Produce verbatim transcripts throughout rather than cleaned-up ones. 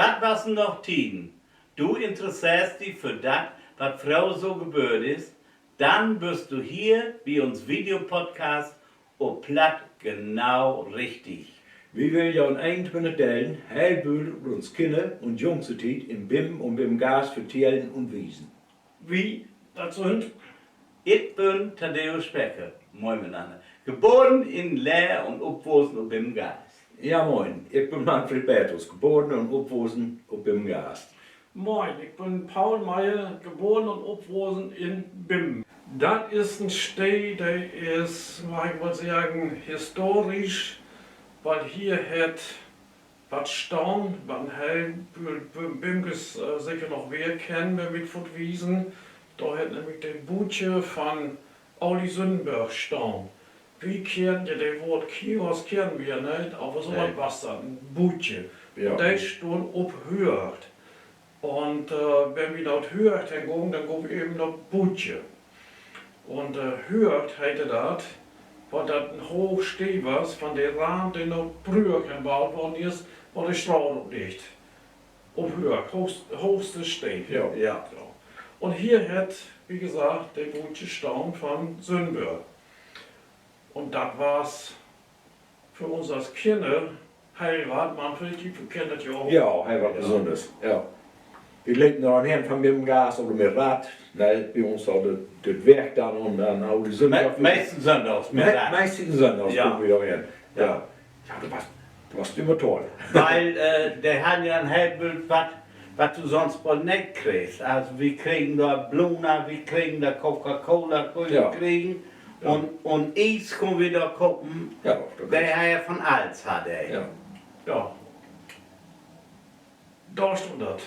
Dat wassen noch Tieden. Du interesseerst di för dat, wat fröher so geböört is? Denn büst du hier bi uns Videopodcast op Platt genau richtig. Wi willen jo in eenentwintig Delen heel bült ut uns Kinner- un Jungstiet in Bingum un Bingumgaste vertellen un wiesen. Wi, dat sünd: Ik bün Thaddäus Becker, moin mitnanner. Geboren in Leer un opwussen op Bingumgaste. Ja, moin. Ik bün Manfred Bertels, geboren un opwussen op Bingumgaste. Moin, ik bün Paul Meyer, geboren un opwussen in Bingum. Dat is en Stee, de is, mag ik mal seggen, historisch, wiel hier hett wat stahn, wat en heel Bült Bingumers seker noch weer kennen, wenn wi dat foort wiesen. Dor hett nämlich de Buutje van Auli Sünnenborg stahn. Wi kennt ja dat Woort Kiosk, kennt wi ja, ne? Aver so wat was dat, en Buutje. Un de stunn op Hööcht. Un wenn wi na Hööcht hen gungen, denn gungen wi even na Buutje. Un Hööcht heet dat, wiel dat en hooch Stee was, van de Rand, de na Brügg hen boot worrn is, wor de Straat op liggt. Op Hööcht, hoochste Stee. Un hier hett, wie geseggt, de Buutje stahn van Sünnenborg. Un dat was för uns as Kinner heel wat, Manfred, ji kennt dat ja ok. Ja, heel wat Besünners, ja. Wi lepen dor hen van Bingumgaste oder mit Rad, ne, bi uns dor dat Wark denn un denn Auli Sünnenborg. Meistens sünndags mit Rad. Meistens sünndags kaamt wi dor hen. Ja, dat was, dat was jümmer toll. Wiel de harrn ja en heel Bült wat, wat du sünst woll neet kreegst. Also wi kregen dor Bluna, wi kregen dor Coca-Cola, kunn wi kriegen. Un Ies kunn wi dor kopen. De harr ja van allens, harr de. Ja. Dor stunn dat.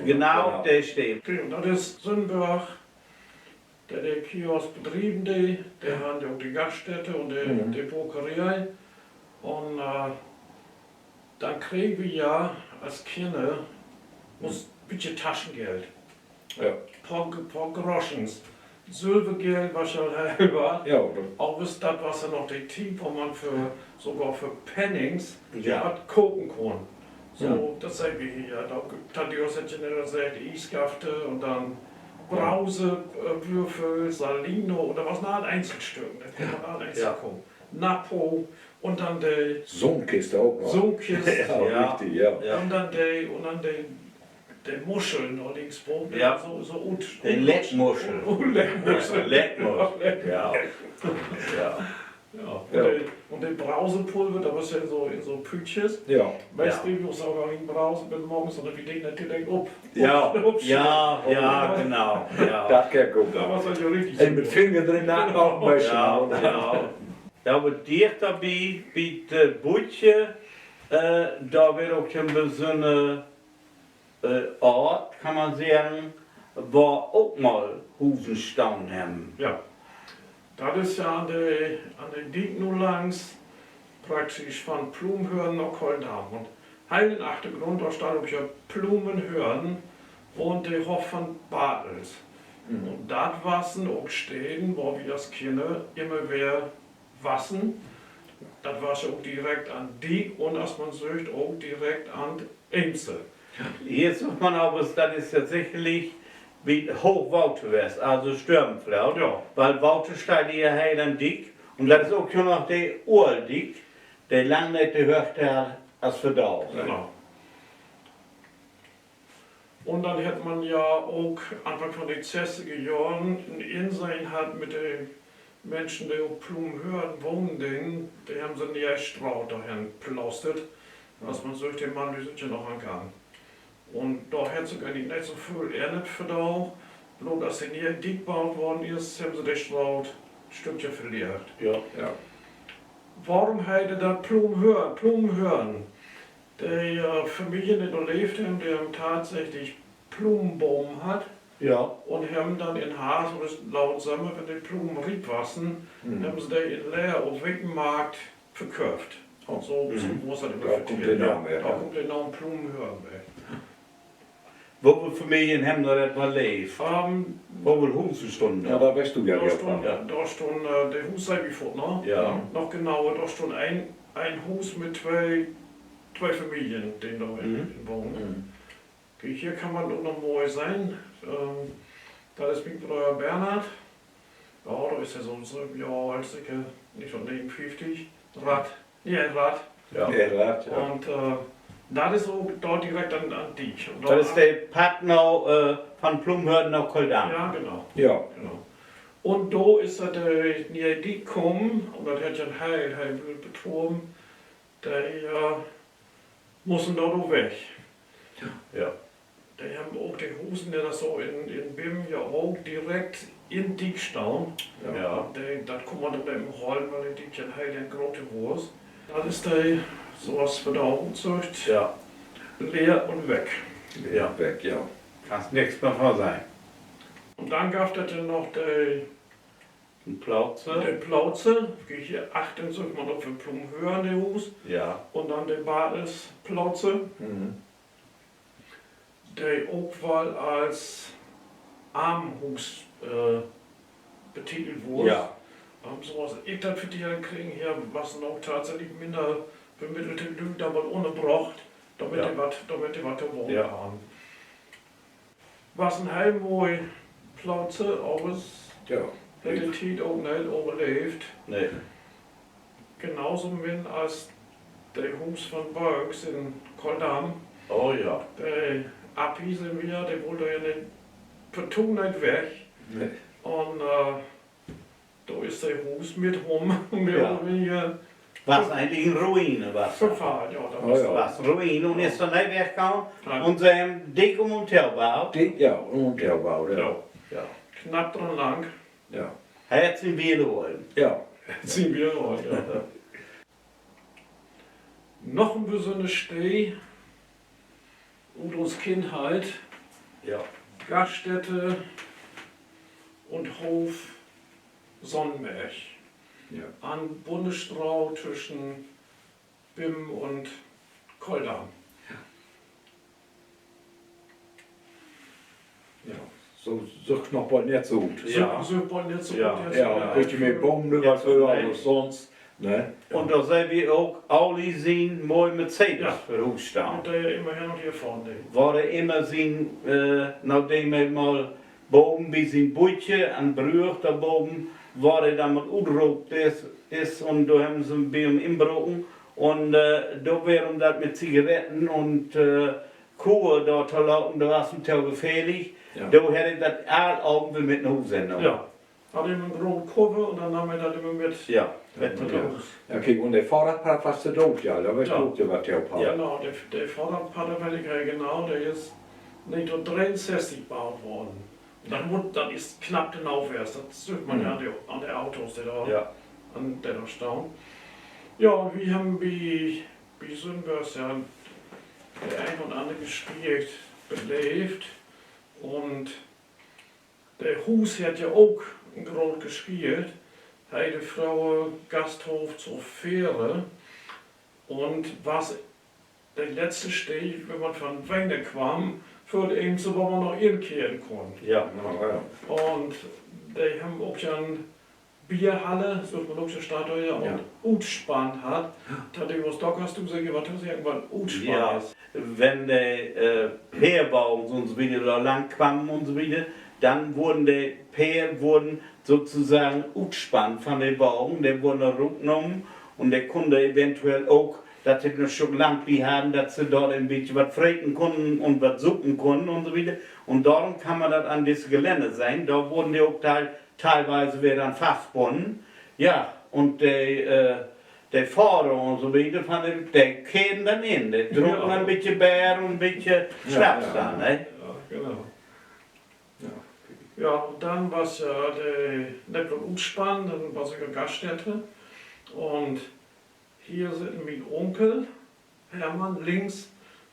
Genau, de Stee. Dat is Sünnenborg, de de Kiosk bedrieven dee. De harrn ja ok de Gaststätte un de Bäckeree. Un denn kreeg wi ja as Kinner uns bietje Taschengeld. Poor Groschens. Sülvergeld was ja heel wat. Aver dat was ja noch de Tiet, wo man för, sogor för Pennings wat kopen kunn. So, dat seht wi hier. Dor, Thaddäus hett ja nett seggt, Iesgafte un denn Brausewürfel, Salino, un dat was na en Eenzelstück, ne? Kunn man na en Eenzel kopen. Nappo un denn de Sundkist ok noch. Sundkist. Un denn de, un denn de, de Muscheln dor links boven, so, so ut, de Leckmuscheln. Leckmuscheln. Ja. Un de Brausepulver, dat was ja in so, in so Pütjes. Meist dreeg wi uns ok noch en Brause mit morgens, un wi deden dat direkt op. Ja, genau. Dat kenn ik ok. Mit Finger drin, na, noch en beten. Ja, aver dicht dorbi, bi de Buutje, dor weer ok en besünner Oort, kann man seggen, wor ok mal Husen stahn hebben. Dat is ja an de, an de Diek nu langs, praktisch van Plumhörn na Koldam. Un heel in Achtergrund, dor steiht ok ja Plumhörn, wahnt de Hoff van Bartels. Un dat wassen ok Steden, wor wi as Kinner immer weer wassen. Dat was ja ok direkt an Diek un, as man süht, ok direkt an Eemsel. Hier süht man aver, dat is ja sekerlich bi Hoochwater west, also Störmfloot, wiel Water steiht hier heel an Diek. Un dat is ok ja noch de ole Diek, de lang neet de Höchte harr as vandaag. Un denn hett man ja ok Anfang van de sesstiger Johren en Insehn hatt mit de Minschen, de op Plumhörn wahnen deen, de hebben se en ne'e Straat dorhen plaastert. As man süht, de Mannlüüd sünd ja noch an Gang. Un dor hett sik egentlich neet so völ ännert vandaag. Bloot as de ne'e Diek boot worrn is, hebben se de Straat Stückje verleggt. Worüm heet dat Plumhörn? Plumhörn. De Familien, de dor leevt hebben, de hebben tatsächlich Plumenboom hatt. Un hebben denn in Harvst oder laat Sommer, wenn de Plumen riep wassen, hebben se de in Leer op Wekenmarkt verköfft. So, so was dat immer vertellt. Dor kummt de Naam Plumhörn her. Woveel Familien hebben dor dat mal leevt? Woveel Husen stunnen dor? Dor stunn, de Huus seh wi foort noch. Noch genauer, dor stunn een Huus mit twee, twee Familien, de dor in, in wahnen. Kiek, hier kann man ok noch moi sehn, dat is mien Bröer Bernhard. Ja, dor is he so söven Johr oolt, seker nich so negenunveertig. Rad. Ja, Rad. Un dat is ok dor direkt an, an Diek. Dat is de Padd na, van Plumhöörn na Koldam. Ja, genau. Un do is dat de ne'e Diek kamen, un dat hett ja en heel, heel Bült betroffen, de mussen dor nu weg. De hebben ok de Husen, de dat so in, in Bim ja ok direkt in Diek stahn. De, dat kunn man denn even hollen, wiel de Diek ja heel en grote was. Dat is de, so as wi dor utsücht, leer un weg. Weg, ja. Kannst nix mehr van sehn. Un denn gaff dat ja noch de, de Plautze. Kiek, hier achtern süht man ok van Plumhöörn de Huus. Un denn de Bartels Plautze, de ok woll as Armenhuus betitelt wurr. So as ik dat vertellt kregen, hier wassen ok tatsächlich minner bemiddelte Lüüd dor mal ünnerbrocht, dormit de wat, dormit de wat to wahnen harrn. Was en heel moi Plautze, avers hett de Tiet ok nich överleevt. Genauso min as de Huus van Bööks in Koldam. De Apphiesen weer, de wull dor ja nich, partu nich weg. Un dor is de Huus mit hum, mehr oder weniger, was egentlich en Ruine was. Verfallen, ja, dat was Ruine un is dor nich wegkamen. Un se hebben dick üm un to baut. Ja, üm un to baut, ja. Knapp dran lang. Hett sien Wiel hollen. Sien Wiel hollen, ja. Noch en besünner Stee ut uns Kindheit. Gaststätte un Hof Sonnenberg. An Bunnestraat twüschen Bim un Koldam. So, süht noch bold nett so ut. Süht bold nett so ut, ja. Beten mehr Boom över, as sünst, ne? Un dor sehn wi ok Auli sien moi Mercedes vör Huus stahn. Wor de immer sien, nadem he mal boven bi sien Buudje an Brügg dor boven, wor he denn mal utroopt is, is un dor hebben se bi em inbroken. Un dor weer em dat mit Zigaretten un Koks dor to lopen, dat was em to gefährlich. Dor hett he dat all Avend weer mit na Huus nahmen. Harr he en groot Koffer un denn nahm he dat immer mit. Ja, kiek, un de Fohrradpadd was de doot, ja, dor weer ok wat to packen. Genau, de, de Fohrradpadd, weet ik heel genau, de is negenteihnhunnertdreeunsesstig baut worrn. Dat mutt, dat is knapp de Nauvers, dat süht man ja an de, an de Autos, de dor, an, de dor stahn. Ja, un wi hebben bi, bi Sünbörg ja de een un anner Geschicht beleevt. Un de Huus hett ja ok en groot Geschicht. He heet fröher Gasthof zur Fähre un was de letzte Stee, wenn man van Wenen kwam, för de Eems, wo man noch inkehren kunn. Un de hebben ok ja en Bierhalle, so as man ok so Stadtdeel, un Utspann hatt. Tadeusz, dor kannst du seker wat to seggen, wat Utspann is. Wenn de Peerwagens un so wieder dor lang kwamen un so wieder, denn wurden de Peer, wurden sotoseggen utspannt van de Wagen, de wurden dor rutnahmen un de kunnen eventuell ok, dat se en Stück Land bi harren, dat se dor en beten wat freten kunnen un wat supen kunnen un so wieder. Un dorum kann man dat an disse Gelände sehn, dor wurden de ok teil-, teilweise weer denn fastbunnen. Ja, un de, de Fohrer un so wieder, van de, de kehren denn in, de drunken en beten Beer un en beten Snaps denn, ne? Ja, un denn was ja de, nett dat Utspann, denn was ja Gaststätte. Un hier sitt mien Unkel Hermann links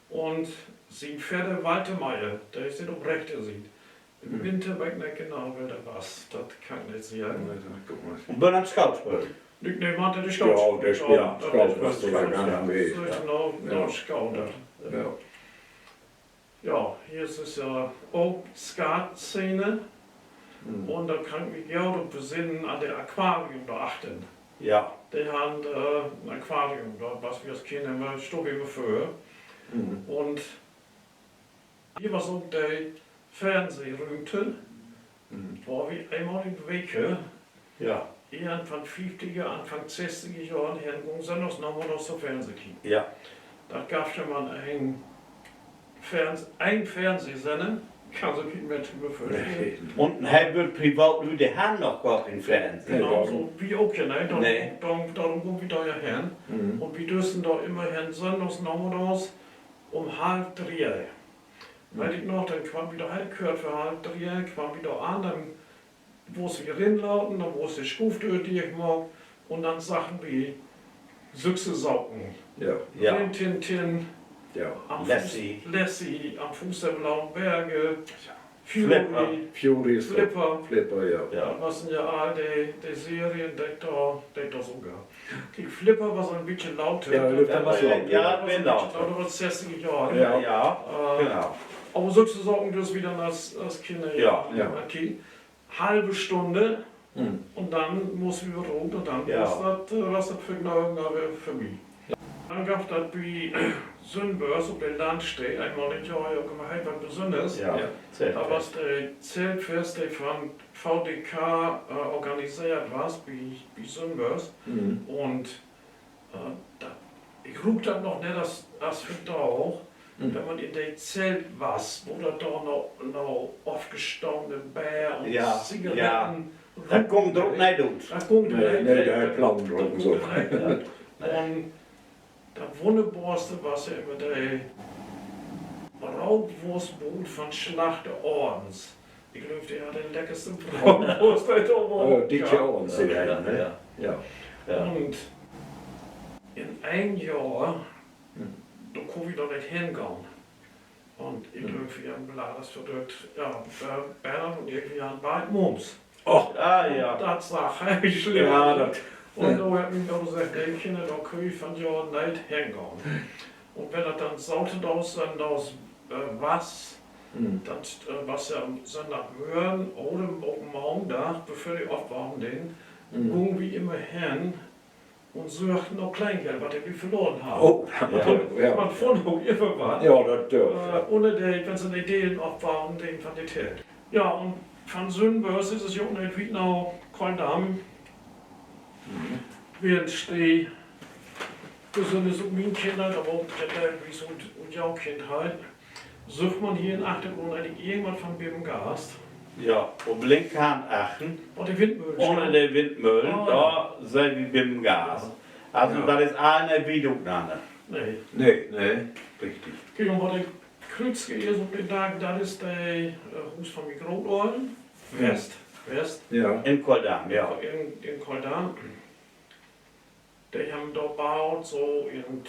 un sien Vedder Walter Meyer, de sitt op rechte Siet. Winter weet ik nich genau, well dat was. Dat kann ik nich seggen. Un Bernhard Scout spölen. Nee, nee, man, de Scout. Ja, de Scout, Scout, Scout. Ja, hier is ja ok Skatszene. Un dor kann ik mi goot op besinnen an de Aquarium dor achtern. Ja. De harrn, äh, en Aquarium, dor was wi as Kinner immer, stahn wi immer vör. Un hier was ok de Fernsehrüümte, wor wi eenmal in de Week, Enn van fieftiger, Anfang sesstiger Johren hengungen, sünndags namiddags to Fernseh kieken. Dat gaff ja man en Ferns-, en Fernsehsender, kann sik keen Minsch mehr vörstellen. Un he wöör privat, de harrn noch gor keen Fernseh. Genau, so wi ok ja, ne? Dorum, dorum, dorum gungen wi dor ja hen. Un wi düssen dor immer hen, sünndags namiddags üm halv dree. Weet ik noch, denn kwemen wi dor heel kört vör halv dree, kwemen wi dor an, denn wurrn wi rinlaten, denn wurr de Schuuvdöör dicht maakt un denn saggen wi sükse Saken. Rin Tin Tin, Lassie, Am Fuß der Blauen Berge, Fury, Flipper. Dat wassen ja all de, de Serien, de ik dor, de ik dor so gaff. Kiek, Flipper was en bitjen later, dat was en bitjen later as sesstiger Johren. Aver sükse Saken, düsse wi denn as, as Kinner ja kieken. Halve Stunn. Un denn mussen wi rut un denn was dat, äh, was dat Vergnögen aver vörbi. Denn gaff dat bi Sünnbörs op de Landsteed eenmal in't Johr ja ok immer heel wat Besünners. Dor was de Zeltfest, de van V D K, äh, organiseert was bi, bi Sünnbörs. Un, äh, dat, ik ruuk dat noch nett as, as vandaag, wenn man in de Zelt was, wo dat dor na, na ofgestahne Beer un Zigaretten, dat gung dor ok neet ut. Un dat Wunnerboorste was ja immer de Brautwurstbood van Slachter Ordens. Ik glööv, de harr de leckerste Brautwurst, de dor wor. Un in een Johr, dor kunn wi dor nich hengahn. Un ik glööv, wi harrn bladders verdrückt, ja, Bernhard un ik, wi harrn beid Mumps. Och, dat sach heel slimm ut. Un dor hebb ik mi dor seggt, nee, Kinner, dor köönt wi vanjohr neet hengahn. Un wenn dat denn saterdags, sünndags, äh, was, dat, äh, was ja Sünndagmörgen oder ok Maandag, bevör de opwaken deen, gungen wi immer hen un söchten na Kleingeld, wat de Lüüd verloren harrn. Man funn ok immer wat. Ünner de, wenn se de Delen opwaken deen van de Telt. Ja, un van Sünnbörs is dat ja ok neet wiet na Koldam. Wi in Stee, besünners ok mien Kinner, dat weer ja wiss ut, ut jo Kindheit, sügg man hier in Achtergrund egentlich irgendwat van Bibben Gast? Ja, op linkerhand achtern, ünner de Windmöhl, dor seht wi Bibben Gast. Also, dat is all neet wiet utnanner. Nee. Nee, nee, richtig. Kiek, un wat ik Krüüzke is op de Dack, dat is de, äh, Huus van mien Grootöllern. West, West. In Koldam, ja. In, in Koldam. De hebben dor baut, so in,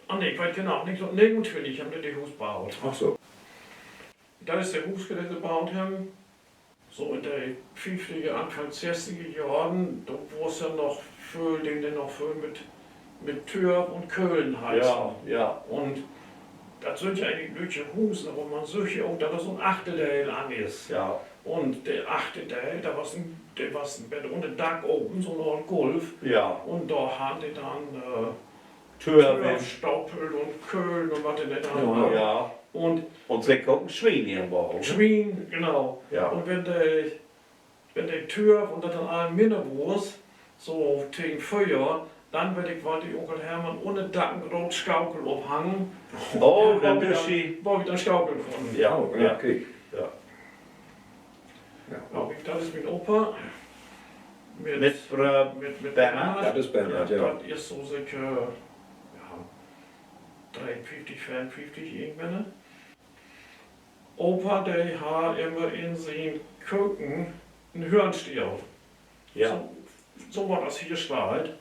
ah nee, ik weet genau, negenteihnnegenuntwintig hebben de dat Huus baut. Ach so. Dat is dat Huus, dat se baut hebben. So in de fieftiger, Anfang sesstiger Johren, dor was ja noch vööl, deen, deen noch vööl mit, mit Törf un Köhlen heizen. Un dat sünd ja egentlich lüttje Husen, aver man süggt ja ok, dat dor so'n Achterdeel an is. Un de Achterdeel, dat was en, de was en beten ünner Dack open, so'n olle Golf. Un dor harrn de denn, äh, Törf, Stoppeln un Köhlen un wat de nich all harrn. Un seker ok en Swien irgendwo, ne? Swien, genau. Un wenn de, wenn de Törf un dat denn all minner wurr, so tegen veer, denn weet ik, wull de Onkel Hermann ünner Dack en groot Schaukel ophangen, wo wi denn schaukeln kunnen. Ja, dat is mien Opa. Mit, äh, mit, mit Bernhard. Dat is so seker, ja, dreeunfieftig, veerunfieftig irgendwenn. Opa, de harr immer in sien Köken en Höörnstier. So, so wat as hier steiht.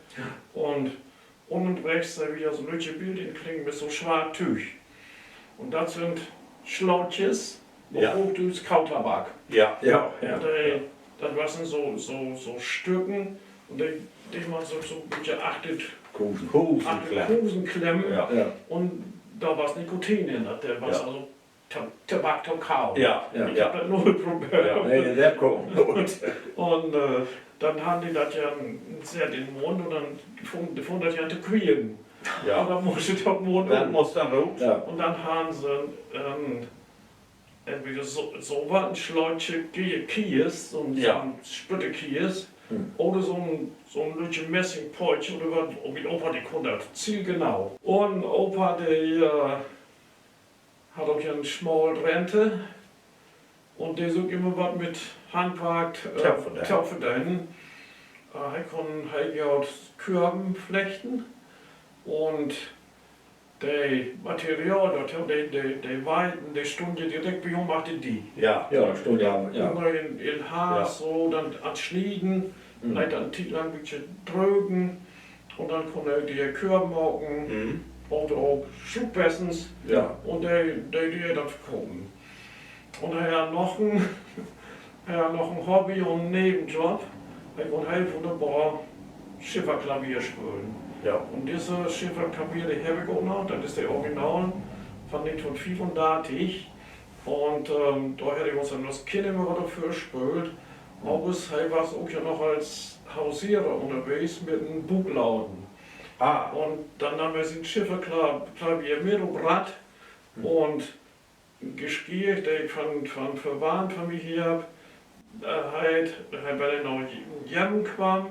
Un ünnen rechts, dor weer so 'n lüttje Bild in Kling mit so swart Tüüg. Un dat sünd Slaatjes, op Hoochdüütsch Kautabak. Un de, dat wassen so, so, so Stücken, un de, de man so, so 'n beten achter, achter de Husen klemmen. Un dor was Nikotin in, dat, de was also Tabak to kauen. Ik heff dat noog probeert. Un denn harrn de dat ja, en Sett in Mund un denn fung dat ja an to quieken. Un denn muss dat Mund rut. Un denn harrn se, entweder so wat, en Slötje Kies, so'n Spüttekies, oder so'n lüttje Messingpöötje oder wat. Un mien Opa, de kunn dat zielgenau. Un Opa, de harr ok ja en smaal Rente. Un de söök immer wat mit Handwark to verdenen. He kunn heel goot Körven flechten. Un de Material dorto, de Weiden, de stunn ja direkt bi hum achter de Diek. Ünner in Harrst, so, denn an Snieden, leet dat en Tiet lang en bietje drögen. Un denn kunn he de Körven maken, oder ok Schuuvbessens. Un de, de, de dat verkopen. Un he harr noch en, he harr noch en Hobby un Nevenjob. He kunn heel wunnerbor Schifferklavier spölen. Un disse Schifferklavier, de heff ik ok noch. Dat is de Original van negenteihnfiefundartig. Un dor harr ik uns denn as Kinner immer wat op vörspöölt. Avers he was ok ja noch as Hausierer ünnerwegens mit en Buukladen. Un denn nahm he sien Schifferklavier mit op Rad un Geschirr, de ik van, van Verwandte van mi hier heff, he, wenn he na Jemmen kwamm,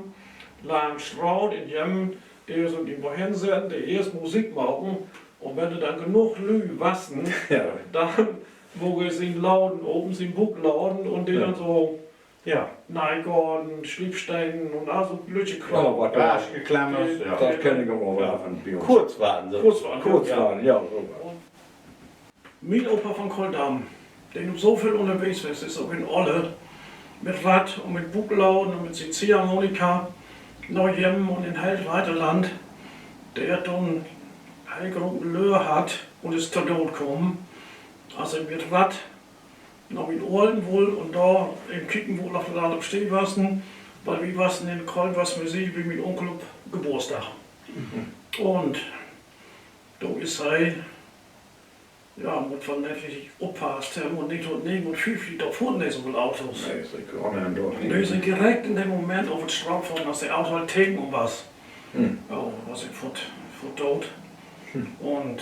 langs Straat in Jemmen, de is ok irgendwo hensetten, de eerst Musik maken. Un wenn dor denn genoog Lüü wassen, denn maak he sien Laden open, sien Buukladen, un de denn so Neihgarn, Sliepstenen un all so lüttje Kraam. Kurzwaren, ja. Mien Opa van Koldam, de nu so veel ünnerwegens west is, ok in Olle, mit Rad un mit Buukladen un mit sien Ziehharmonika, na Jemmen un in heel Reiterland, de hett dor en heel groten Löör hatt un is to Dood kamen, as he mit Rad na mien Ollen wull un dor even kieken wull, of dat all op Stee wassen, wiel wi wassen in Koldam, was Musik bi mien Unkel op Geboortsdag. Un do is he, ja, mutt man natürlich oppasst hebben, un negenteihnnegenunfieftig, dor fuhren nich so veel Autos. De sünd direkt in den Moment op de Straat fahren, as de Auto al tegen hum was. Ja, was ik foort, foort doot. Un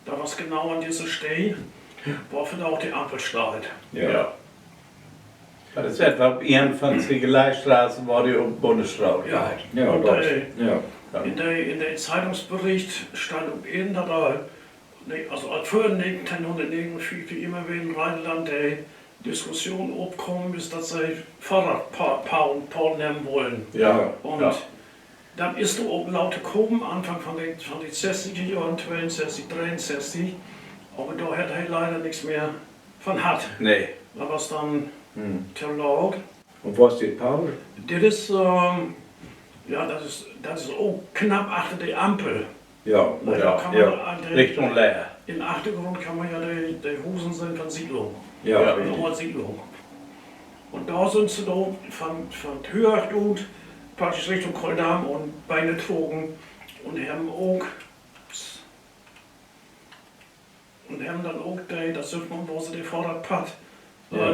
dat was genau an disse Stee, wo vandaag de Ampel steiht. Dat is etwa op Ehrenfriedensstraße, wo de op Bundesstraat geiht. In de, in de Zeitungsbericht steiht ok in, dat al, also al vör negenteihnhunnertnegenunfieftig immer weer in Rheinland de Diskussion opkamen is, dat se Fohrradpadd, Padd, Padd nehmen wullen. Un dat is dor ok later kamen, Anfang van de, van de sesstiger Johren, tweeunsesstig, dreeunsesstig. Aver dor hett he leider nix mehr van hatt. Dat was denn to laat. Un wo is dit Padd? Dit is, ja, dat is, dat is ok knapp achter de Ampel. Richtung Leer. In Achtergrund kann man ja de, de Husen sehn van Siedlung. Olle Siedlung. Un dor sünd se dor van, van Höcht ut, praktisch Richtung Koldam un Beene trocken un hebben ok un hebben denn ok de, dat süht man, wo se de Fohrradpadd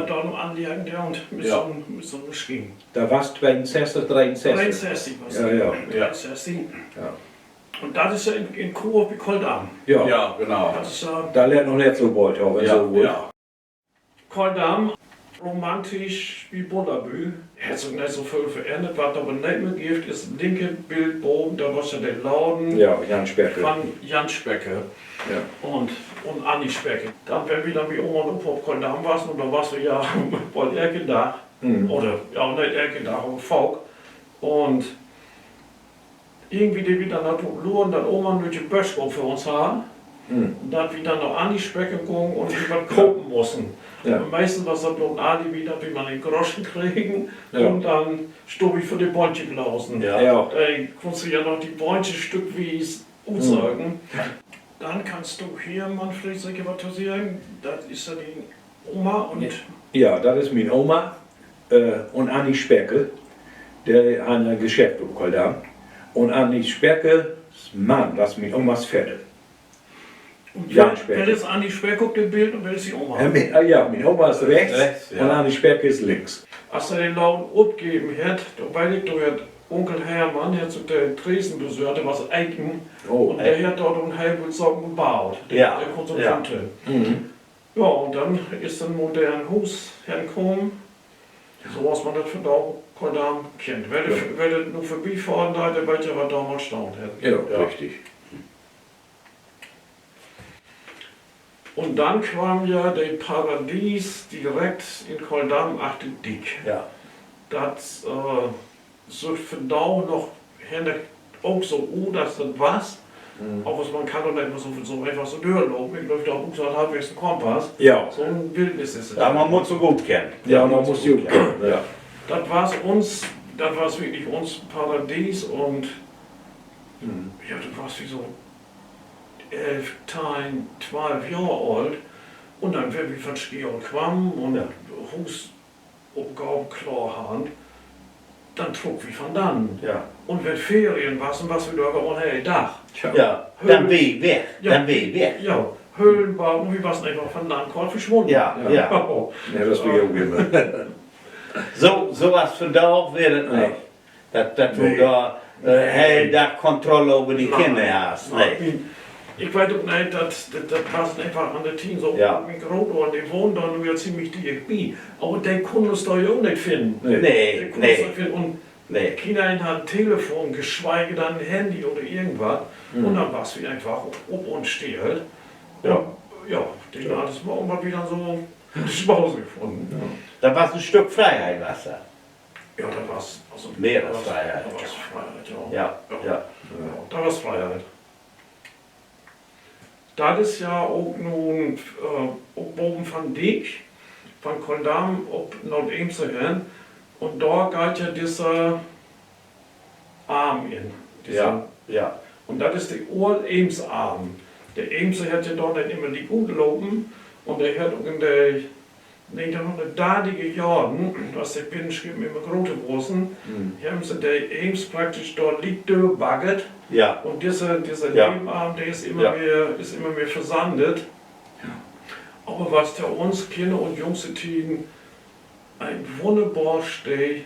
dor nu anleggen deit un mit so'n, mit so'n Maschien. Dat was tweeunsesstig, dreeunsesstig. Dreeunsesstig was dat. Dreeunsesstig. Un dat is ja in, in Kohof bi Koldam. Ja, genau. Dor lett noch nett so bold, wenn so wull. Koldam, romantisch as Bullerbü. Hett sik ok nich so veel verännert. Wat dat aver nich mehr gifft, is dat linke Bild baven, dor was ja de Laden van Jan Specke un, un Anni Specke. Denn, wenn wi denn bi Oma un Opa op Koldam wassen, un dor wassen wi ja woll elke Dag, oder ja, nich elke Dag, aver faak. Un irgendwie dee wi denn dor op luren, dat Oma en lüttje Bödskop för uns harr, dat wi denn na Anni Specke gungen un irgendwat kopen mussen. Un meistens was dat bloot en Alibi, dat wi man en Groschen kregen, un denn stund wi vör de Boontjeglasen. Denn kunnst du ja noch de Boontjes stückwies utsöken. Denn kannst du hier, Manfred, seker wat to seggen. Dat is ja dien Oma un, ja, dat is mien Oma un Anni Specke, de harrn en Geschäft op Koldam. Un Anni Speckes Mann was mien Omas Vedder. Un well, well is Anni Speck op dat Bild un well is de Oma? Ja, mien, ah, ja, mien Oma is rechts un Anni Speck is links. As se den Laden opgeven hett, dor weet ik, dor hett Unkel Hermann, hett sük den Tresen besorgt, de was egen. Un de hett dor en heel Bült Saken baut. De, de kunn so vun to. Ja, un denn is dat modern Huus henkamen, so as man dat vundaag Koldam kennt. Wer dat, wer dat nu vörbifohrt, de weet ja, wat dor mal stahn hett. Ja, richtig. Un denn kweem ja de Paradies direkt in Koldam achter de Diek. Dat, äh, süht vundaag noch hen ok so ut, as dat was. Avers man kann doch neet mehr so, so eenfach so dörlopen. Ik glööv, dor bruukst du al halfwegs en Kompass. Ja. So 'n Wildnis is dat. Ja, man mutt so goot kennen. Ja, man mutt so goot kennen, ja. Dat was uns, dat was wirklich uns Paradies un, ja, dat was wi so elf, teihn, twalf Johr oolt. Un denn, wenn wi van School kwemen un Huusopgaven klaar harrn, denn truck wi vandannen. Un wenn Ferien wassen, wassen wi dor ok en heel Dag. Ja, denn weer weg, denn weer weg. Ja, Höhlenbad, un wi wassen eenfach vandannen, kort verswunnen. Ja, ja. Ja, dat weer ok immer. So, so as vandaag weer dat nich. Dat, dat du dor, äh, heel Dag Kontrolle över de Kinner hest, ne? Ik weet ok neet, dat, dat, dat was eenfach an de Tiet so. Mien Grootöllern, de wahnen dor nu ja ziemlich dicht bi. Aver de kunnen uns dor ja ok neet finnen. Nee, de kunnen uns neet finnen. Un keeneen harr en Telefon, geschweige denn en Handy oder irgendwat. Un denn was wi eenfach op uns stellt. Un, ja, de Nacht is morgen, wat wi denn so to Hause funnen. Dat was en Stück Freiheit, was dat? Ja, dat was, also, mehr as Freiheit. Dat was Freiheit, ja. Ja, ja. Ja, dat was Freiheit. Dat is ja ok nu, äh, ok baven van Diek, van Koldam op Noordeemsde hen. Un dor geiht ja disse Arm in. Ja, ja. Un dat is de Ool-Eems-Arm. De Eems, de hett ja dor denn immer liek utlopen un de hett ok in de negenteihnhunnertdartiger Johren, as de Binnenschepen immer groter wussen, hebben se de Eems praktisch dor liek dörbaggert. Ja. Un disse, disse Nevenarm, de is immer mehr, is immer mehr versandet. Aver was to uns Kinner- un Jungstetieden en wunnerbar Steed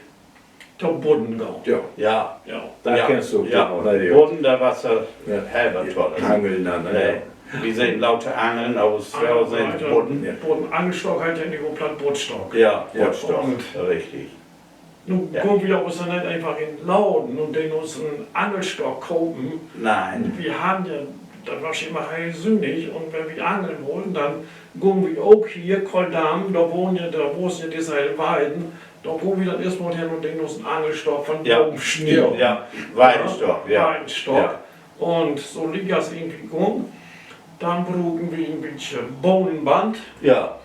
to budden gahn. Ja. Ja. Dat kennst du ok noch, ne? Budden, dat was dat heel wat Tolles. Angeln denn, ne? Wi seden later Angeln, aver fröher seden se Budden. Budden, Angelstock heet ja nu op Platt Buddstock. Ja, Buddstock, richtig. Nu gungen wi aver so neet eenfach in Laden un deen uns en Angelstock kopen. Nee. Wi harrn ja, dat was immer heel sünnig, un wenn wi angeln wullen, denn gungen wi ok hier, Koldam, dor wahnen ja, dor wussen ja disse hele Weiden, dor gungen wi denn eerstmal hen un deen uns en Angelstock van baven snieden. Ja, Weidenstock, ja. Weidenstock. Un so liek as irgendwie gung, denn bruken wi en bietje Bohnenband. Ja.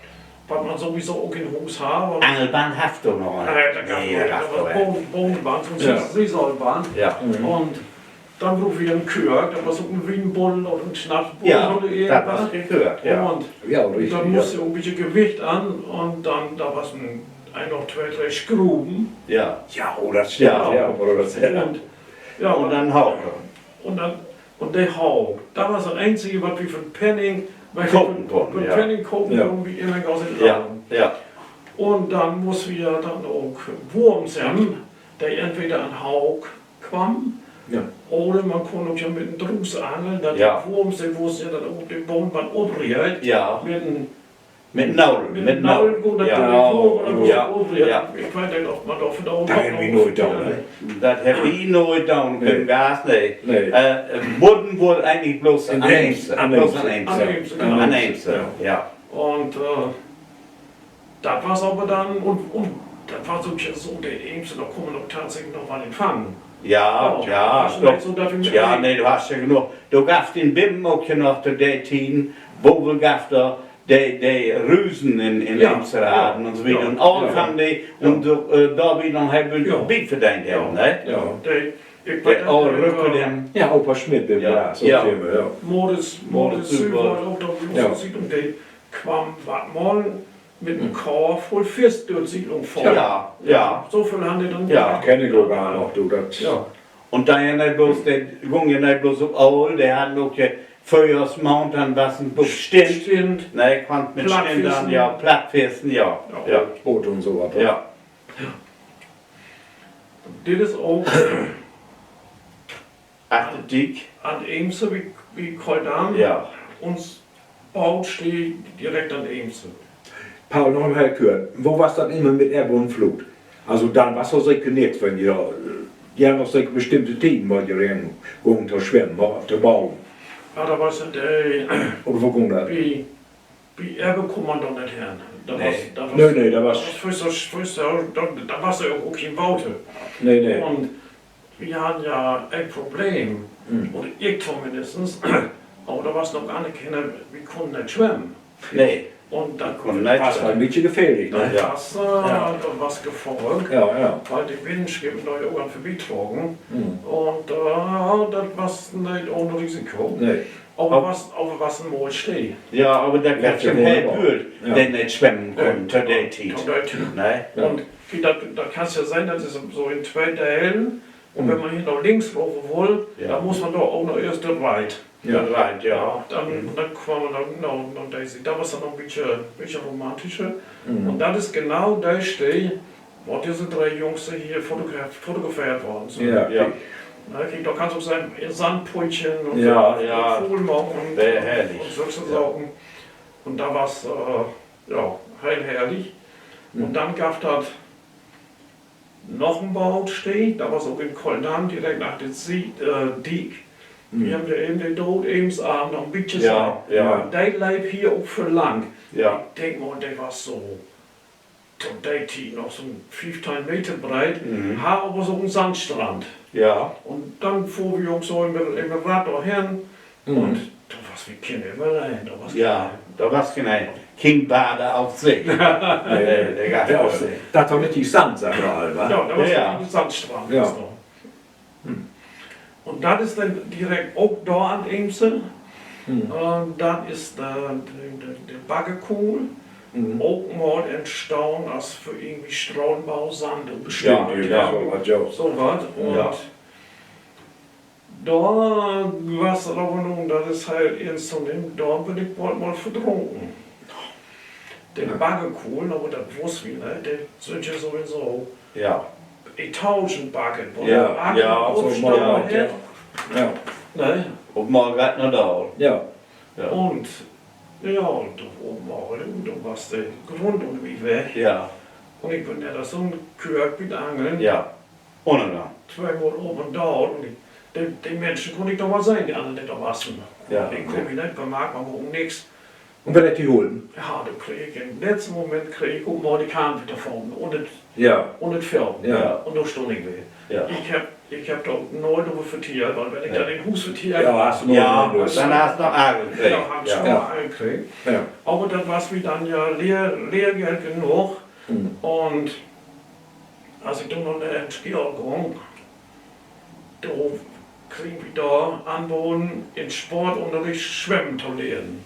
Wat man sowieso ok in Huus harr. Angelband harrst du noch? Nee, dat gaff dat nich. Dat was Bohnen-, Bohnenband, so'n Seesollband. Ja. Un denn bruken wi en Köök, dat was ok en Wienbuddel oder en Snapsbuddel oder irgendwat. Un denn musst du ok en bietje Gewicht an un denn, dor was en, noch twee, dree Skruven. Ja, oh, dat stimmt. Ja, oder dat, ja. Un, ja, un denn Haken. Un denn, un de Haken, dat was dat eenzige, wat wi för 'n Penning, wat wi för 'n Penning kopen kunnen, wi immer gaus in Laden. Un denn musst wi ja denn ok Wurms hebben, de entweder an Haken kwamen, oder man kunn ok ja mit en Druus angeln, dat de Wurms, de wussen ja denn ok de Bohnenband opreten. Mit en Mit Nadel, mit Nadel. Ik weet neet, of man dor vandaag noch, dat hebbt wi nooit doon, keen Gas, nee. Budden wurr egentlich bloots an Eems, bloots an Eems, an Eems, ja. Un, äh, dat was aver denn, un, un dat was ok ja so, de Eems, dor kunn man ok tatsächlich noch wat in fangen. Ja, ja, so, dat wi, ja, nee, du hest ja genoog. Du gaffst in Bimpen ok ja noch to de Tieden, wo wi gaff dor de, de Rüsen in, in Eemshaven un so wiet. Un all fangen de, un so, äh, dor wi noch heel veel bi verdient hebben, ne? De Oll Rückel, ja, Opa Schmidt, ja, so, ja. Moritz, Moritz Süwald, ok dor bi uns in Siedlung, de kwamm wat mal mit en Korf vull Fisk dör de Siedlung fohren. Ja, ja. So veel harrn de denn. Ja, kenn ik ok noch, du, dat. Un denn ja neet bloots, de gung ja neet bloots op Oll, de harrn ok ja Fröhjohrsmaand, denn was en Book Stint. Stint. Nee, kummt mit Stint an, ja, Plattfesten, ja. Ja. Boot un so wat, ja. Dit is ok achter Diek an Eemse, bi, bi Koldam. Ja. Uns Boot steiht direkt an Eemse. Paul, noch mal heel kort. Wo was dat immer mit Ebbe un Floot? Also, denn was doch seker nix, wenn ji, ji harrn doch seker bestimmte Tieden, wo ji rin gungen to swemmen, wo, to baden. Ja, dat was in de, oder wo gung dat? Bi, bi Ebbe kunn man dor nich hen. Nee, nee, dat was, dat was, dat, dat was ja ok, ok keen Water. Nee, nee. Un wi harrn ja en Problem. Oder ik tominnst. Aver dor was noch anner Kinner, wi kunnen nich swemmen. Nee. Un dat was en bitje gefährlich, ne? Dat was, äh, dat was gefährlich. Ja, ja. Wiel de Binnenschepen dor ja ok an vörbitrocken. Un, äh, dat was nich ahn Risiko. Nee. Aver was, aver was en moi Stee. Ja, aver dat gifft ja heel völ, de nich swemmen kunnen to de Tiet. To de Tiet. Nee. Un dat, dat kannst ja sehn, dat is so in twee Delen. Un wenn man hier na links lopen wull, denn muss man dor ok noch eerst de Reit. De Reit, ja. Denn, denn kaam man dor, na, na de Siet. Dat was denn noch en bitje, bitje romantischer. Un dat is genau de Stee, wo disse dree Jungs hier fotogra-, fotografeert worrn sünd. Ja. Ne, kiek, dor kannst ok sehn, in Sandpüttchen un so, Pool maken un, un sülke Saken. Un dat was, äh, ja, heel herrlich. Un denn gaff dat noch en Bootstee, dat was ok in Koldam, direkt achter de, äh, Diek. Wi hebbt ja even de Dood Eems Arm noch en bitje sehn. De leep hier ok vör lang. Ik denk mal, de was so to de Tiet noch so'n fiefteihn Meter breet, harr aver so en Sandstrand. Un denn fohren wi ok so in de, in de Rad dorhen. Un dor was wi Kinner immer alleen, dor was, dor was keen, keen Bader op See. Nee, de gaff dat nich. Dat was richtig Sand, seggt man al, wa? Ja, dat was richtig Sandstrand, genau. Un dat is denn direkt ok dor an Eemse. Äh, dat is de, de, de, de Baggekuhl. Ok mal entstahn as för irgendwie Stratenbau, Sand un so wat. Un dor was dat aver nu, dat is heel ernst to nehmen, dor bün ik woll mal verdrunken. De Baggekuhl, aver dat wuss wi, ne? De sünd ja sowieso Etagenbaggen, wo de Backen opstahn hett. Ne? Op mal wat na daal. Un, ja, un dor op mal, dor was de Grund ünner mi weg. Un ik bün ja as so'n Köök bi't Angeln. Tweemal op un daal. Un de, de Minschen kunn ik doch mal sehn, de annern, de dor wassen. Ik kunn mi nich bemarkt maken, aver ok nix. Un wat hett di hulpen? Ja, dor kreeg ik in'n letzten Moment, kreeg ik ok mal de Kahn weer vörn un dat, un dat Fell. Un dor stunn ik weer. Ik heff, ik heff dor ok nooit över vertellt, wiel wenn ik dat in Huus vertell, denn harrst du noch Arger kregen. Aver dat was mi denn ja Lehr-, Lehrgeld genoog. Un as ik denn na de School gung, do kregen wi dor anboden, in Sportünnerricht swemmen to lehren.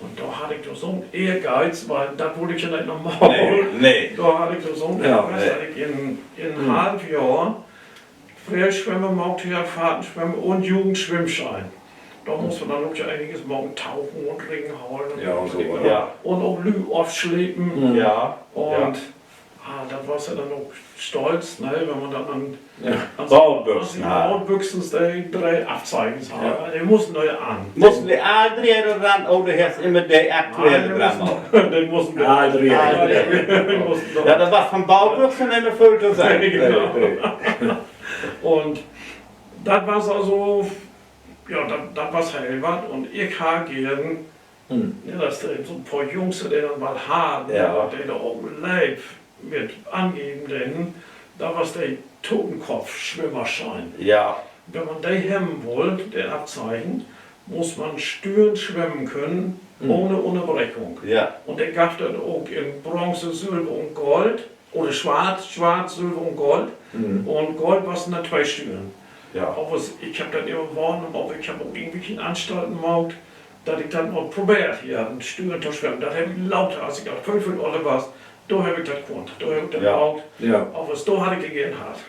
Un dor harr ik doch so'n Ehrgeiz, wiel dat wull ik ja nich noch mal. Dor harr ik doch so'n Ehrgeiz, dat ik in, in en half Johr Freeswemmen maakt heff, Fahrtenswemmen un Jugendswimmschein. Dor muss man denn ok ja eniges maken, tauchen un Ringen halen un so wat. Un ok Lüüd ofslepen. Un, ah, dat was ja denn ok Stolz, ne, wenn man denn an, an Baadbüxen, de dree Afzeichens harr. De mussen dor ja an. Mussen de all dree dor ran, oder hest immer de aktuelle dran? De mussen all dree. Ja, dat was von Baadbüxen immer vööl to sehn. Un dat was also, ja, dat, dat was heel wat. Un ik harr geern, ne, dat de so'n poor Jungs, de denn mal harrn, de dor op leep mit angeven, denn dat was de Totenkopf-Swimmerschein. Wenn man de hebben wull, de Afzeichen, muss man stüernd swemmen können, ohne Ünnerbrekung. Un de gaff dat ok in Bronze, Sülver un Gold. Oder Swart, Swart, Sülver un Gold. Un Gold was na twee Stünnen. Aver ik heff dat immer wahrnahmen, aver ik heff ok irgendwie keen Anstalten maakt, dat ik dat mal probeert harr, in Stünnen to swemmen. Dat heff ik later, as ik al vööl, vööl öller was, dor heff ik dat kunnt. Dor heff ik dat maakt. Aver dor harr ik de geern hatt.